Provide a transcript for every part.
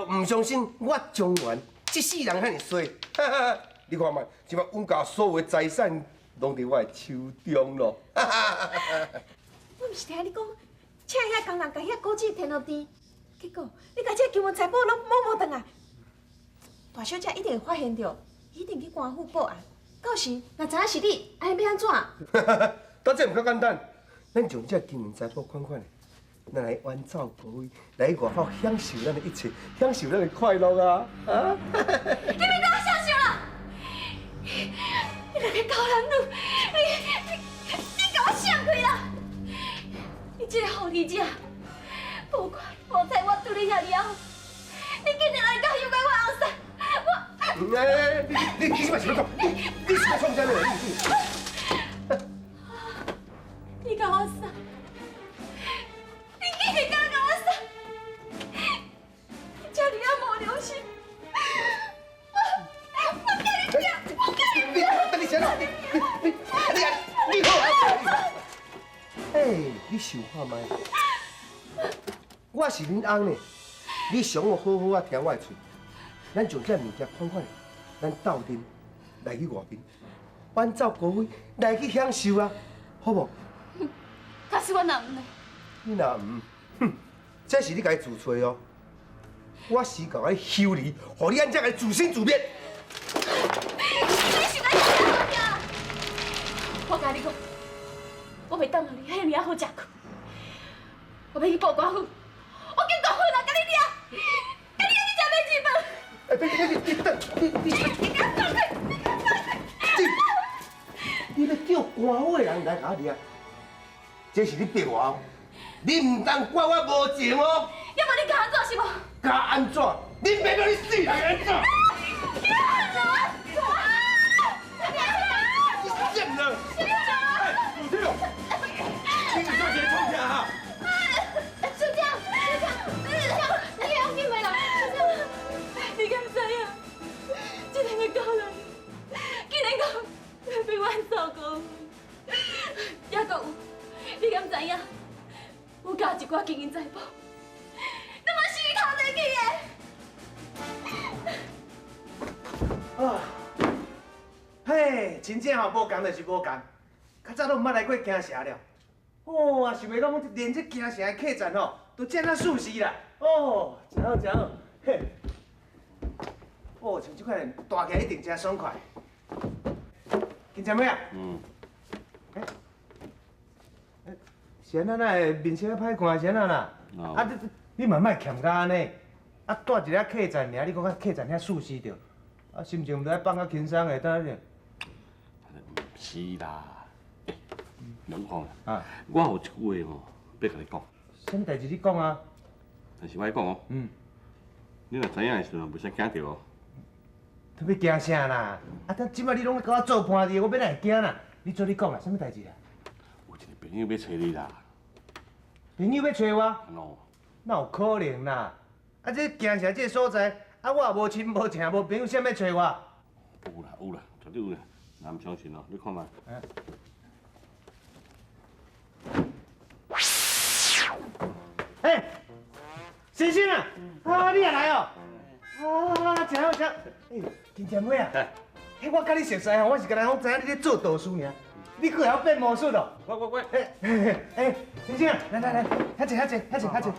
阁毋相信我庄元這世人遐爾衰。你看覓，這擺阮家所有的財產攏佇我的手中咯。我毋是聽你講，請遐工人共遐果子填予甜，結果你共這金銀財寶攏摸無轉來。大小姐一定會發現著，一定去官府報案。到時若知影是你，按呢欲按怎？當這毋較簡單，咱將這金銀財寶款款的，咱來遠走高飛，來外口享受咱的一切，享受咱的快樂啊！啊！你欲共我享受啦！你兩個狗男女，你共我閃開啦！你這個狐狸精，無怪無彩我對你遐爾好，你竟然來共誘拐我後生，我…… 哎，你這擺是欲創？你是欲創啥物？你共我殺！你竟然敢共我殺！你這爾仔無良心！我共你拼！我共你拼！你等你啥啦？你你好啊！哎，你想看覓？我是恁翁呢，你上好好好仔聽我的喙，咱將這物件款款，咱鬥陣來去外面，遠走高飛，來去享受啊，好無？假使我若毋呢？你若毋，哼，這是你家己自揣哦。我是共你修理，予你按這個自生自滅。你是來啥好聽？我共你講，我袂當予你遐爾仔好食苦，我欲去報官府，我叫大夫來共你掠，共你去食免錢飯。哎，別別別，你等，你你共我放開！你共我放開！你欲叫官府的人來共我掠，這是你逼我哦，你毋通怪我無情哦。猶無你共按怎是無？共按怎？你免予你死人按怎？你按怎？你賤人！哎，老天哦，你這做啥創啥哈？小姐，小姐，小姐，你會要緊袂啦？小姐，你敢知影？這兩个狗人竟然講欲遠走高飛，猶閣有，你敢知影？阮家一寡金銀財寶，攏嘛是伊偷提去的。啊，嘿，真正吼無仝就是無仝，較早攏毋捌來過京城了。哦，啊，想袂到講連這京城的客棧吼，都遮爾舒適啦。哦，真好真好，嘿。哦，像這款大起來一定真爽快。金姐妹啊。嗯。欸，是按怎哪會面色歹看？是按怎啦？啊，你嘛莫欠甲按呢。啊，蹛一个客棧爾，你講較客棧遐舒適著，啊，心情毋知放較輕鬆的，等下。毋是啦，欸，兩講啊，我有一句話吼，欲共你講。啥物代誌你講啊？但是我愛講哦。嗯。你若知影的時陣，袂使驚著哦。特欲驚啥啦？啊，等這擺你攏咧共我做伴佇，我欲哪會驚啦？你做你講啦，啥物代誌啊？有一个朋友欲揣你啦。朋友欲揣我？哪有可能啦？啊，這京城這个所在，啊，我也無親無情無朋友，啥欲揣我？有啦有啦，絕對有啦。若毋相信哦，你看覓。欸，先生啊，啊，你也來哦。啊，真好真好。欸，金姐妹啊，彼我佮你熟似吼，我是敢若攏知影你咧做道士爾，你閣會曉變魔術哦？喂喂喂，欸欸，先生啊，來來來，遐坐遐坐遐坐遐坐。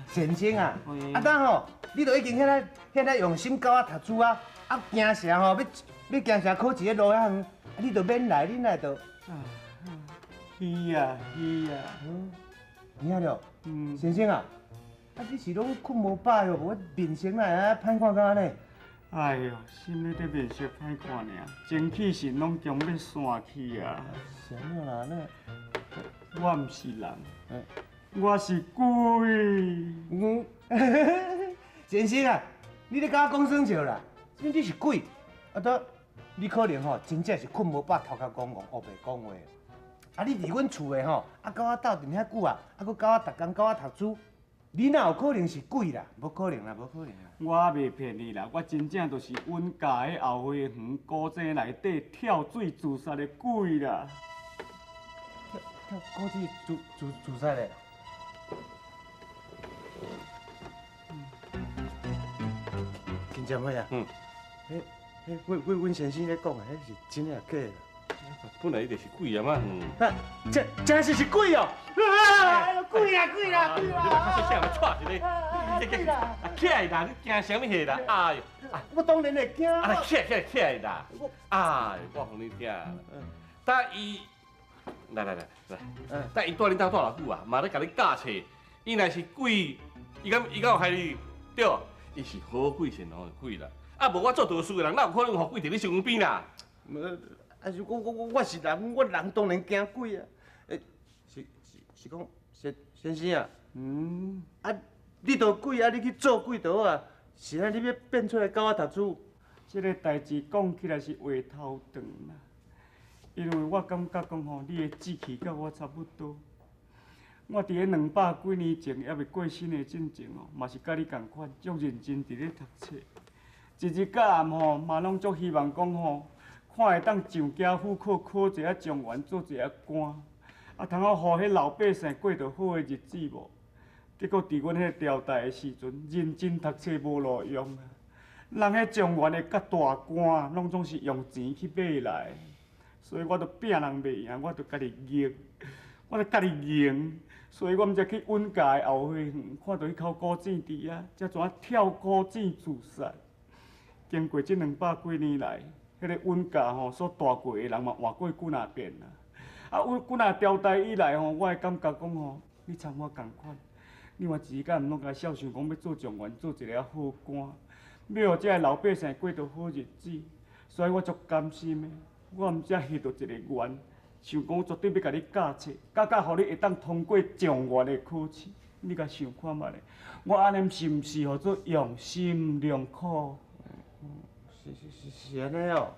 先生啊，啊當吼，你都已經遐遐爾用心教我讀書啊，啊京城吼，欲京城考一个路遐遠，啊你都免來，你哪會都？是啊是啊，有影了，先生啊，啊你是攏睏無飽哟，無我面色哪會歹看甲按呢？哎喲，啥物咧面色歹看爾，精氣神攏總欲散去啊！啥物啦？那我毋是人，我是鬼。嗯，先生啊，你咧共我講耍笑啦？你是鬼？啊，都你可能吼，真正是睏無飽，頭殼戇戇，烏白講話。啊，你佇阮厝的吼，啊，佮我鬥陣遐久啊，啊，閣教我逐工教我讀書，你哪有可能是鬼啦？無可能啦，無可能啦！我袂騙你啦，我真正就是阮家的後花園古井內底跳水自殺的鬼啦！跳古井自殺的？正妹啊。嗯。彼、彼，阮先生咧讲的，彼是真的抑假的？本來伊就是鬼啊嘛。嗯。啊，這真是是鬼哦！啊，鬼啦鬼啦鬼啦！你較細聲，我踹一个。鬼啦！起來啦！你驚啥物貨啦？哎呦！我當然會驚。啊，起來起來起來啦！哎，我予你聽。但伊，來來來來，但伊蹛恁兜蹛偌久啊？嘛咧共你教冊。伊若是鬼，伊敢有害你？對，伊是好鬼善良的鬼啦。啊，無我做道士的人，哪有可能予鬼佇你身軀邊啦？啊是我是人，我人當然驚鬼啊！欸，是講先生啊，嗯，啊，你都鬼啊，你去做鬼就好啊，是按你欲變出來教我讀書？這个代誌講起來是話頭長啦，因為我感覺講吼，你的志氣佮我差不多。我佇咧200幾年前猶未過身的進前哦，嘛是佮你仝款，足認真佇咧讀冊，一日到暗吼，嘛攏足希望講吼。看會當上京赴考，考一下狀元，做一下官，啊，通好予彼老百姓過著好的日子無？結果佇阮彼个朝代的時陣，認真讀冊無路用啊！人彼狀元的佮大官，攏總是用錢去買來，所以我都拚人袂贏，我就家己硬，我就家己硬，所以我毋才去阮家的後花園，看著彼口古井佇遐，才怎跳古井自殺。經過這200幾年來。彼个阮家吼所帶過的人嘛換過幾若遍啦，啊，阮幾若朝代以來吼，我會感覺講吼，你參我仝款，你嘛一日到暗攏共笑想講欲做狀元，做一个好官，欲予這个老百姓過著好日子，所以我足甘心的，我毋才許著一个願，想講絕對欲共你教冊，教教予你會當通過狀元的考試，你共想看覓咧？我按呢是毋是號做用心良苦？是按呢哦，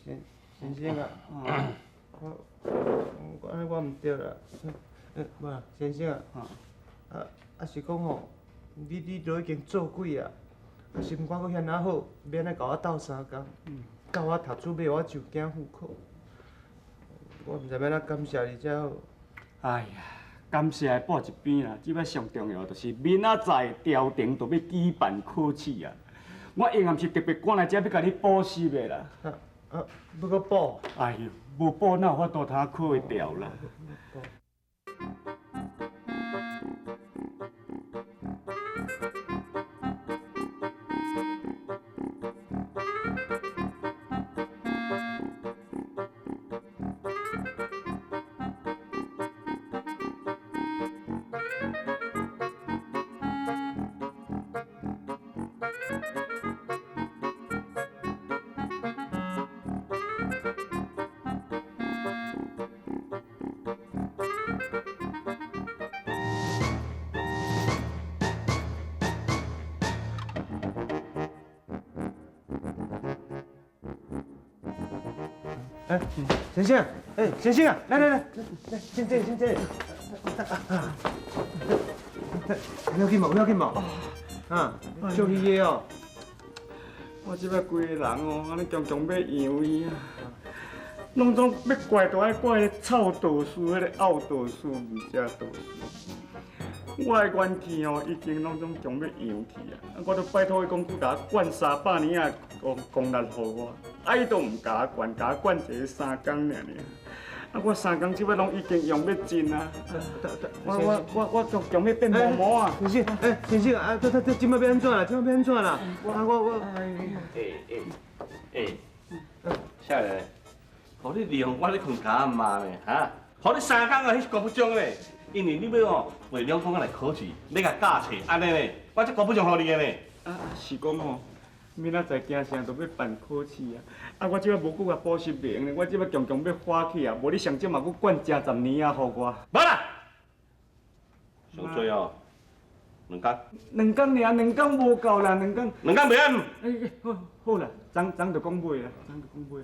先生啊，我按呢我毋對啦，無先生啊，啊是講吼，你都已經做鬼啊，啊心肝閣遐爾好，欲按呢共我鬥相共，教我讀書，欲予我上京赴考，我毋知欲按怎感謝你才好。哎呀，感謝的擺一邊啦，這擺上重要就是明仔載朝廷就欲舉辦考試啊。我永遠是特別趕來遮欲共你補習的啦。啊，欲閣補？哎喲，無補哪有法度通考會著啦？哎，先生，哎，先生啊，來來來，來，先坐，先坐。不要緊嘛，不要緊嘛。啊，足虛的哦。我這擺規個人哦，按呢強強欲揚去啊，攏總欲怪都愛怪彼个臭道士，彼个漚道士，毋正道士。我的元氣哦，已經攏總強欲揚去啊！我都拜託伊講，閣共我灌300年仔功力予我，啊伊都毋共我灌，共我灌一个3工爾爾。啊，我3工這擺攏已經用欲盡啊！我強強欲變毛毛啊！先生，欸，先生啊，這這擺欲按怎啦？這擺欲按怎啦？我。欸，少年，予你利用我咧睏覺仔嘛呢？哈？予你3工啊，彼是高不中咧。因為你欲吼背兩公來考試，你共教冊按呢呢，我這高不中予你的呢。啊，是講吼，明仔載京城就欲辦考試啊！啊，我這擺無閣共補習袂用咧，我這擺強強欲發起啊！無你上少嘛閣灌成10年仔予我。無啦，上濟哦，2工。2工爾，2工無夠啦，2工。2工袂按。欸，好，好啦，昨就講尾啦，昨就講尾。